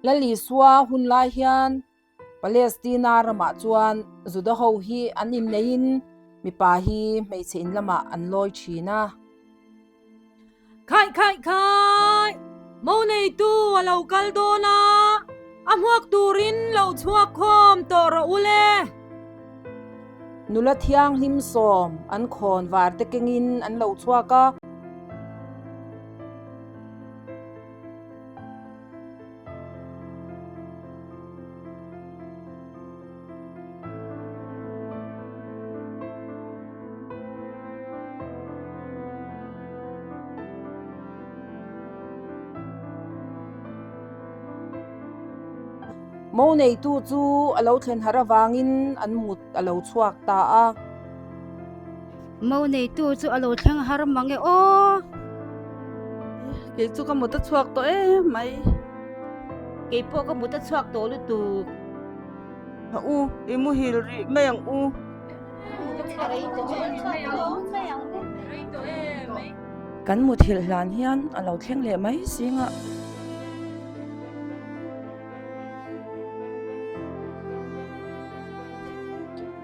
Lal Isua hun lai hian Palestina ramah chuan Juda ho hi an inneiin mipa hi hmeichhe in lamah an lawi thin a. Khaih khaih khaih! Mo neitu a lo kal dawn a, a hmuak turin lo chhuak khawm tawh rawh u le. Nula thianghlim sawm an khawn var te kengin an lo chhuak a. Mo neitu chu a lo thlen har avangin an mut a lo chhuak ta a. Mo neitu chu a lo thleng har mang e aw. Kei chu ka mut a chhuak tawh em mai. Kei pawh ka mut a chhuak tawh lutuk. Ha u, i muhil rih mai ang u. Kan muthilh hlan hian a lo thleng leh mai zingah.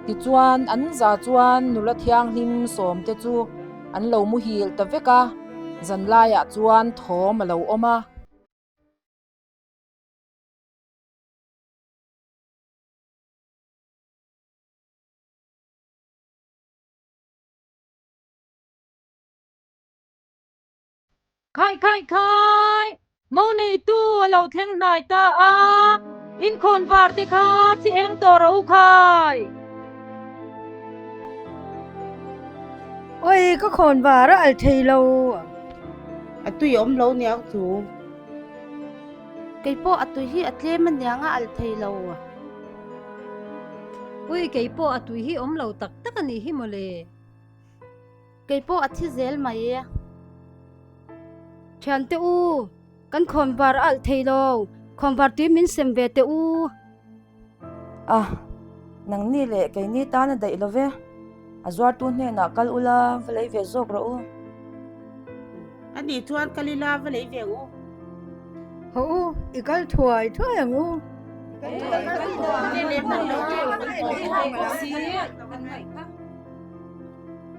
Tichuan an za chuan nula thianghlim sawmte chu an lo muhil ta vek a, zanlaiah chuan thawm a lo awm a. Khaih khaih khaih! Mo neitu a lo thleng hnai ta a, inkhawn var te kha chi eng tawh rawh u khai! Oi, ka khawn var a al thei lo. A tui awm lo niang chu. Kei pawh a tui hi a tlem aniang a al thei lo. Ui, kei pawh a tui hi awm lo tak tak a nih hi mawle. Kei pawh a thi zel mai e. Thiante u, kan khawnvar a alh thei lo, khawnvar tui min sem ve teh u. A, nangni leh keini tan a daih lo ve, a zuartu hnenah kal ula va lei ve zawk rawh u. A nih chuan kal ila va lei ve ang u. Haw u, i kal thuai thuai ang u.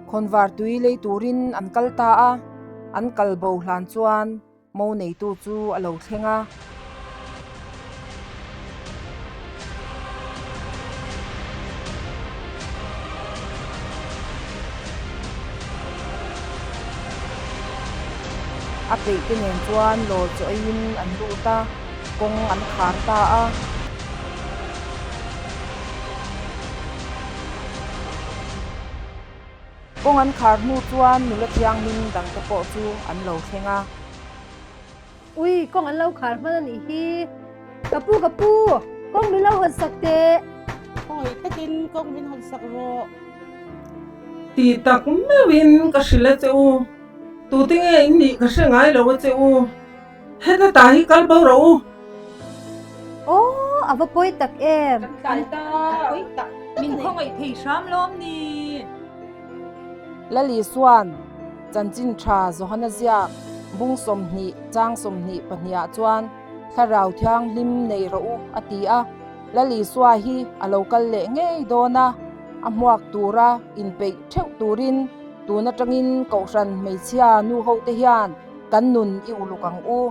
Khawnvar tui lei turin an kal ta a, an kal bo hlan chuan mo neitu chu a lo thleng a. A peih te nen chuan lawr chaw eiin an lut a, kawng an khar ta a. Kawng an khar hnu chuan nula thianghlim dangte pawh chu an lo thleng a. Ui, kawng an lo khar hman a nih hi. Ka pu, ka pu, kawng min lo hawn sak teh. Khawngaih takin kawng min hawn sak rawh. Ti tak meuhin ka hrilh a che u. Tute nge in nih ka hre ngai lo a che u. Heta ta hi kal bo rawh u. Aw, a va pawi tak em. Kan tlai ta, pawi tak min khawngaih thei hram lawm ni. Lali Suan, Chanchin Tha Johana ziak bung 20 chang 22 ah chuan Thlarau Thianghlim nei rawh u a ti a. Lali Sua hi a lo kal leh ngei dawn a, a hmuak tura inpeih theuh turin tun atangin Kohhran hmeichhia nu hote hian kan nun i uluk ang u.